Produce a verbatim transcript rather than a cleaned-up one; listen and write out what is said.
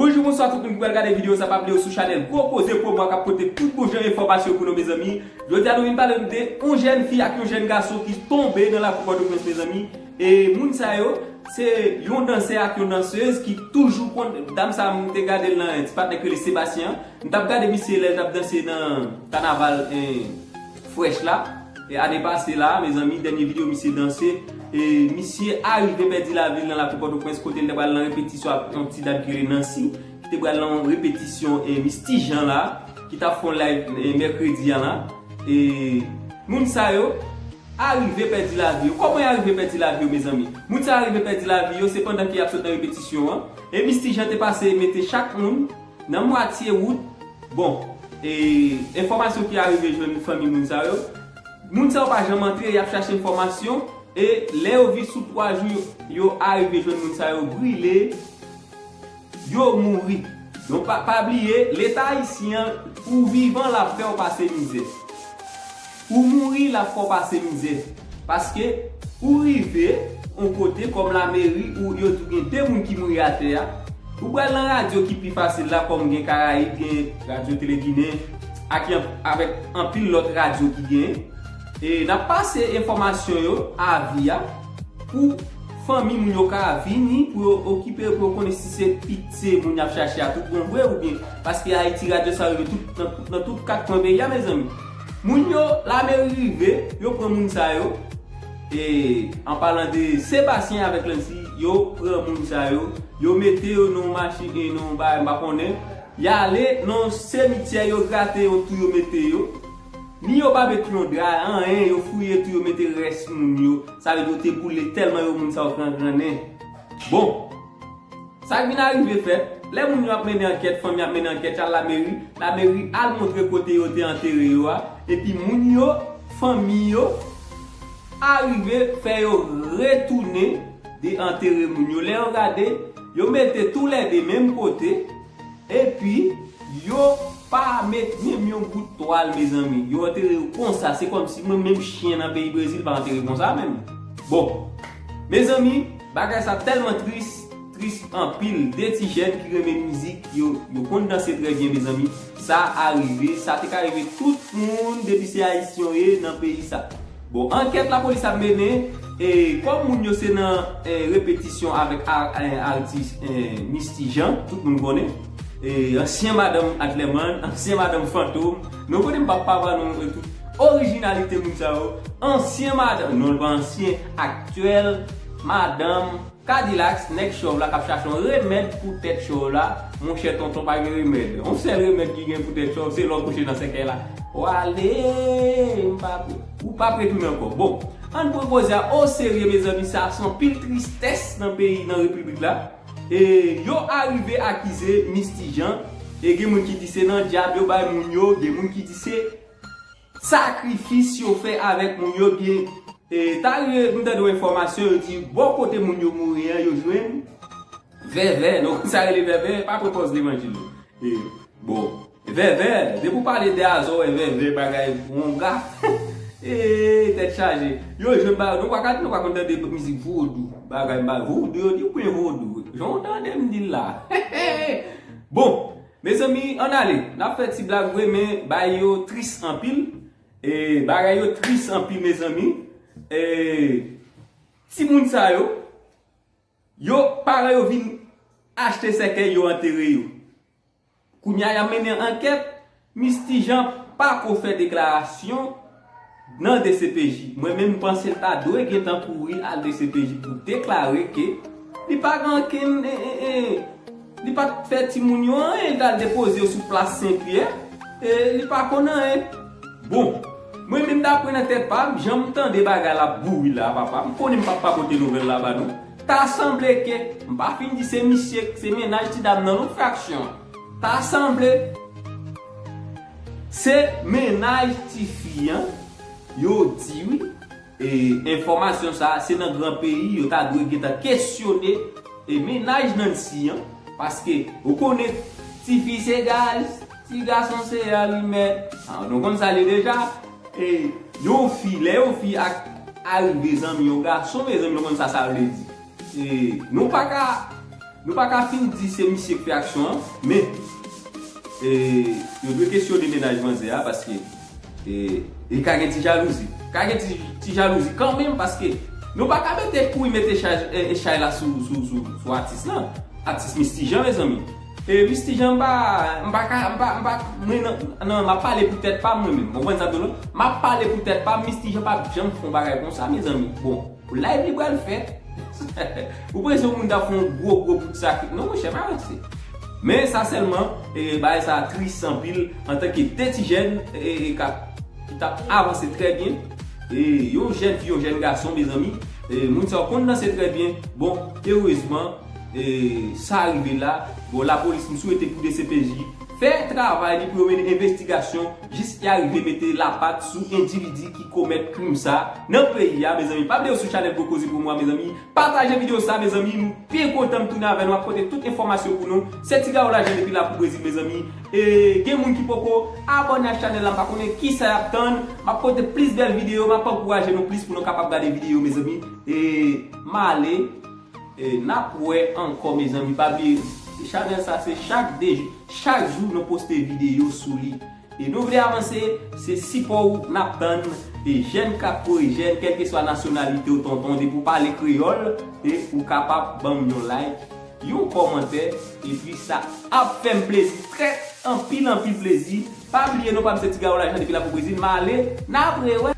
Bonjou, bonswa tout moun ki pral gade videyo sa, pa bliye w sou chanèl Gwo Koze Pwomwa k ap pote tout bon jan enfòmasyon pou nou, mezanmi. Jodi a nou vin pale de yon jèn fi ak yon jèn gason ki tonbe nan lakou Pòtoprens, mezanmi. E moun sa yo, se yon dansè ak yon dansez ki toujou konn, dam sa m te gade l nan ti patnè k rele Sebastien an. M t ap gade misye lè l t ap danse nan kanaval, eh, Fresh la. E ane pase la, mezanmi, dènye videyo misye danse, e misye arive pèdi lavi l nan lakou Pòtoprens kote l te pral nan repetisyon ak yon ti dam ki rele Nancy, ki te pral nan yon repetisyon, e Miss Tijan la, ki t ap fè yon live, e mèkredi an la. E moun sa yo arive pèdi lavi yo. Kòman yo arive pèdi lavi yo, mezanmi? Moun sa yo arive pèdi lavi yo, se pandan ke y ap sot nan repetisyon an. E Miss Tijan te pase mete chak moun nan mwatye wout. Bon, e enfòmasyon ki arive jwenn fanmi moun sa yo, moun sa yo pa janm antre, y ap chache enfòmasyon, e lè yo vin sou twa jou, yo, yo arive jwenn moun sa yo brile, yo mouri. Donk, pa, pa bliye, Leta ayisyen an, ou vivan, l ap fè w pase mizè. Ou mouri, l ap fè w pase mizè. Paske ou rive yon kote kòm lameri, ou yo di w gen de moun ki mouri atè a. Ou pral nan radyo ki pi fasil la, kòm gen Karayib, gen Radyo Tele Ginen, ak yon, avèk anpil lòt radyo ki genyen. E n ap pase enfòmasyon yo, avi a, pou fanmi moun yo ka vini, pou yo okipe yo, pou yo konnen si se pitye moun y ap chache a tout bon vre oubyen, paske Ayiti radyo sa rive tout, nan, nan tout kat kwen peyi a, mezanmi. Moun yo, lameri rive, yo pran moun sa yo. E, an palan de Sebastien avèk Lancy, yo pran moun sa yo, yo mete yo nan yon machin, e nan yon bagay, m pa konnen. Y ale nan yon semityè, yo grate yon twou, yo mete yo. Ni yo pa met yon dra, anyen, yo fouye twou, yo mete rès moun yo. Sa vle di yo te boule tèlman yo moun sa yo gran grannen. Bon, sa k vin arive fèt, lè moun yo ap mennen ankèt, fanmi ap mennen ankèt, y al lameri, lameri al montre kote yo te antere yo a, epi moun yo, fanmi yo, arive fè yo retounen de antere moun yo. Lè yo gade, yo mete toulède menm kote, epi yo pa met menm yon bout twal, mezanmi. Yo antere yo konsa, se kòmsi mwen menm chen nan peyi Brezil pa antere konsa menm. Bon, mezanmi, bagay sa tèlman tris, tris anpil. De ti jèn ki renmen mizik, yo, yo konn danse trè byen, mezanmi. Sa arive, sa te ka rive tout moun depi se ayisyen w ye nan peyi sa. Bon, ankèt lapolis ap mennen, e kòm moun yo se nan, e, repetisyon avèk a-, e, atis, e, Misty Jean, tout moun konnen, e, ansyen madanm Atleman, ansyen madanm Fantom, nou konnen m p ap pa ba nou, e, tout orijinalite moun sa yo, ansyen madanm, non, l pa ansyen, aktyèl madanm Kadilax, nèg chòv la k ap chache yon remèd pou tèt chòv la, monchè, tonton, pa gen remèd. Yon sèl remèd ki gen pou tèt chòv, se lè w kouche nan sèkèy la. W ale, m pa, ou p ap retounen ankò. Bon, ann pran koze a oserye, mezanmi, sa se yon pil tristès nan peyi, nan repiblik la. E yo arive akize Misty Jean, e gen moun ki di se nan dyab yo bay moun yo, gen moun ki di se sakrifis yo fè avèk moun yo, byen, e, ta rive m tande yon enfòmasyon, yo di bò kote moun yo mouri an, yo jwenn vèvè, nou konn sa rele vèvè, pa pran pòz levanjil, non. E, bon, vèvè, depi w pale de azò, wè vèvè, bagay, wonga, e, tèt chaje. Yo jwenn ba, nou pa ka, nou pa konn tande mizik vodou, bagay, ba, vodou, yo di, kwen vodou, jan w tande m di l la. Bon, mezanmi, ann ale. N ap fè ti blag vre, men bay yo tris anpil. E, bagay yo tris anpil, mezanmi. E, timoun sa yo, yo, paran yo vin achte sèkèy, yo antere yo. Kounye a, y ap mennen ankèt. Misty Jean pako fè deklarasyon nan D C P J. Mwen menm, m panse l ta dwe gentan kouri al D C P J pou deklare ke li pa gen ankenn, e, e, e, li pa t fè timoun yo anyen, li t al depoze yo sou plas Sen Pyè, e li pa konn anyen. Bon, mwen menm, dapre nan tèt pa m, jan m tande bagay la ap bouri la, papa, m konnen m p ap pa pote nouvèl la ba nou. Ta sanble ke, m pa fin di se misye, se mennaj ti dam nan, non, fraksyon. Ta sanble se mennaj tifi an, yo di wi. E enfòmasyon sa a, se nan gran peyi, yo ta dwe gentan kesyone, e mennaj Nancy an, paske ou konnen tifi se gaz, ti gason se alimèt. Ah, nou konn sa li deja. E yon fi, lè yon fi ak, arive zanmi yon gason, mezanmi, nou konn sa sa vle di. E nou pa ka Nou pa ka fin di se misye k fè aksyon an, men e, yo dwe kesyone mennaj manzè a, paske e, e ka gen ti jalouzi. Ka gen ti, ti jalouzi kanmenm, paske nou pa ka mete kouri mete chay, e, e, chay la sou, sou, sou, sou atis lan. Atis Misty Jean, mezanmi. E Misty Jean, m pa, m pa ka, m pa, m pa, mwen nan, nan, m ap pale pou tèt pa m, mwen menm. Ou konprann sa m di w lan? M ap pale pou tèt pa m, Misty Jean p ap janm fè yon bagay konsa, mezanmi. Bon, pou live li pral fèt. Ou panse yon moun ta fè yon gwo, gwo bout sa ki, non, monchè, pa ranse. Men sa sèlman, e, bagay sa tris anpil, antanke de ti jèn, e, e, k ap, ki t ap avanse trè byen. E, yon jèn fi, yon jèn gason, mezanmi, e, moun sa yo konn danse trè byen. Bon, erezman, e, sa rive la. Bon, lapolis, m swete pou D C P J fè travay li pou yo mennen envestigasyon jis y arive mete lapat sou endividi ki komèt krim sa nan peyi a, mezanmi. Pa bliye w sou chanèl Gwo Koze pou mwa, mezanmi. Pataje videyo sa, mezanmi. M byen kontan m tounen avè nou, ap pote tout enfòmasyon pou nou. Se Ti Gawo Lajan depi la pou Brezil, mezanmi. E gen moun ki poko abòne ak chanèl la, m pa konnen kisa y ap tann. M ap pote plis bèl videyo, m ap ankouraje nou plis pou nou kapab gade videyo, mezanmi. E m ale, e n ap wè ankò, mezanmi. Pa bliye, chanèl sa se chak de, chak jou nou poste videyo sou li. E nou vle avanse, se sipò w n ap tann. E jèn k ap kore jèn, kèlkeswa nasyonalite w, tonton, depi w pale kreyòl, e ou kapab ban m yon like, yon kòmantè, epi sa ap fè m plezi, trè anpil, anpil plezi. Pa bliye non, pa m se Ti Gawo Lajan depi la pou Brezil, m ale, n ap rewè.